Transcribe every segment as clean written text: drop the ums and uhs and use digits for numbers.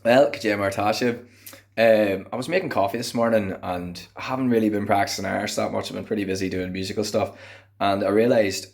Well, cad é mar atá sibh? Um, I was making coffee this morning and I haven't really been practicing Irish that much. I've been pretty busy doing musical stuff and I realized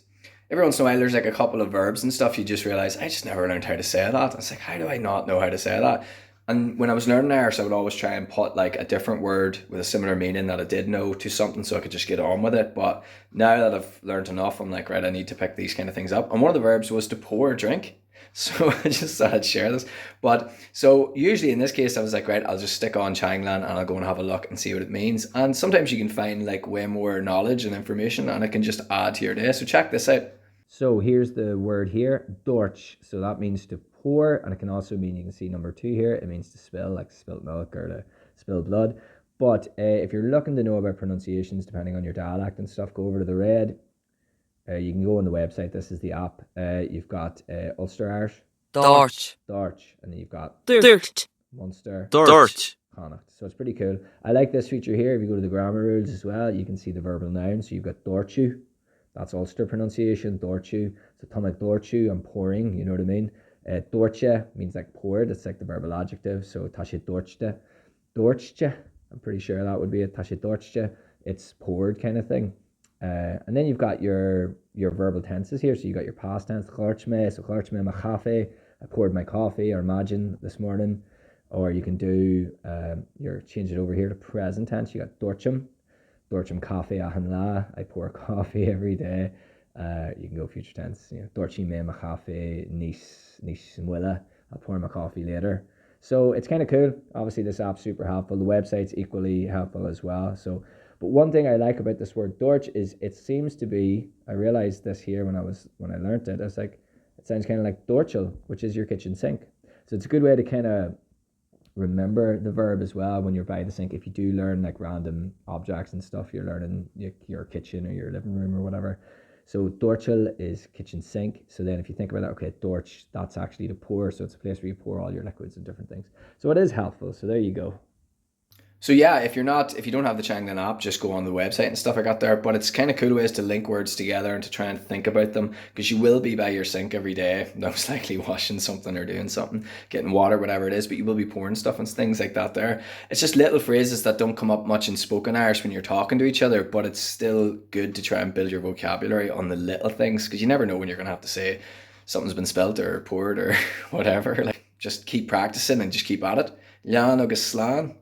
every once in a while there's like a couple of verbs and stuff you just realize I just never learned how to say that. It's like how do I not know how to say that? And when I was learning Irish, I would always try and put like a different word with a similar meaning that I did know to something so I could just get on with it. But now that I've learned enough, I'm like, right, I need to pick these kind of things up. And one of the verbs was to pour drink. So I just thought I'd share this. But so usually in this case, I was like, right, I'll just stick on Teanglann and I'll go and have a look and see what it means. And sometimes you can find like way more knowledge and information and it can just add to your day. So check this out. So here's the word here, doirt. So that means to pour, and it can also mean, you can see number 2 here, it means to spill, like spilt milk or to spill blood. But uh, if you're looking to know about pronunciations, depending on your dialect and stuff, go over to the red. Uh, you can go on the website. This is the app. Uh, you've got uh, Ulster Irish. Doirt. Doirt. And then you've got Dúirt. Munster. Dúirt. Connacht. So it's pretty cool. I like this feature here. If you go to the grammar rules as well, you can see the verbal noun. So you've got doirteadh. That's Ulster pronunciation, doirteadh. So tá mé ag doirteadh, I'm pouring, you know what I mean? Uh, doirte means like poured, it's like the verbal adjective. So tá sé doirte. Doirte, I'm pretty sure that would be it. Tá sé doirte, it's poured kind of thing. Uh, and then you've got your your verbal tenses here. So you got your past tense, dhoirt mé, so dhoirt mé mo chaife, I poured my coffee or imagine this morning. Or you can do um, your change it over here to present tense. You got doirtim, doirtim caife achan lá. I pour coffee every day. Uh, you can go future tense. You know, doirtfidh mé mo chaife níos níos moille. I'll pour my coffee later. So it's kind of cool. Obviously, this app's super helpful. The website's equally helpful as well. So, but one thing I like about this word doirt is it seems to be. I realized this here when I was when I learned it. I was like, it sounds kind of like doirteal, which is your kitchen sink. So it's a good way to kind of remember the verb as well when you're by the sink. If you do learn like random objects and stuff, you're learning your, your kitchen or your living room or whatever. So doirteal is kitchen sink. So then if you think about that, okay, doirt, that's actually to pour. So it's a place where you pour all your liquids and different things. So it is helpful. So there you go. So yeah, if you're not, if you don't have the Teanglann app, just go on the website and stuff I got there. But it's kind of cool ways to link words together and to try and think about them because you will be by your sink every day, most likely washing something or doing something, getting water, whatever it is. But you will be pouring stuff and things like that there. It's just little phrases that don't come up much in spoken Irish when you're talking to each other, but it's still good to try and build your vocabulary on the little things because you never know when you're gonna have to say something's been spilt or poured or whatever. Like just keep practicing and just keep at it. Lean agus slán.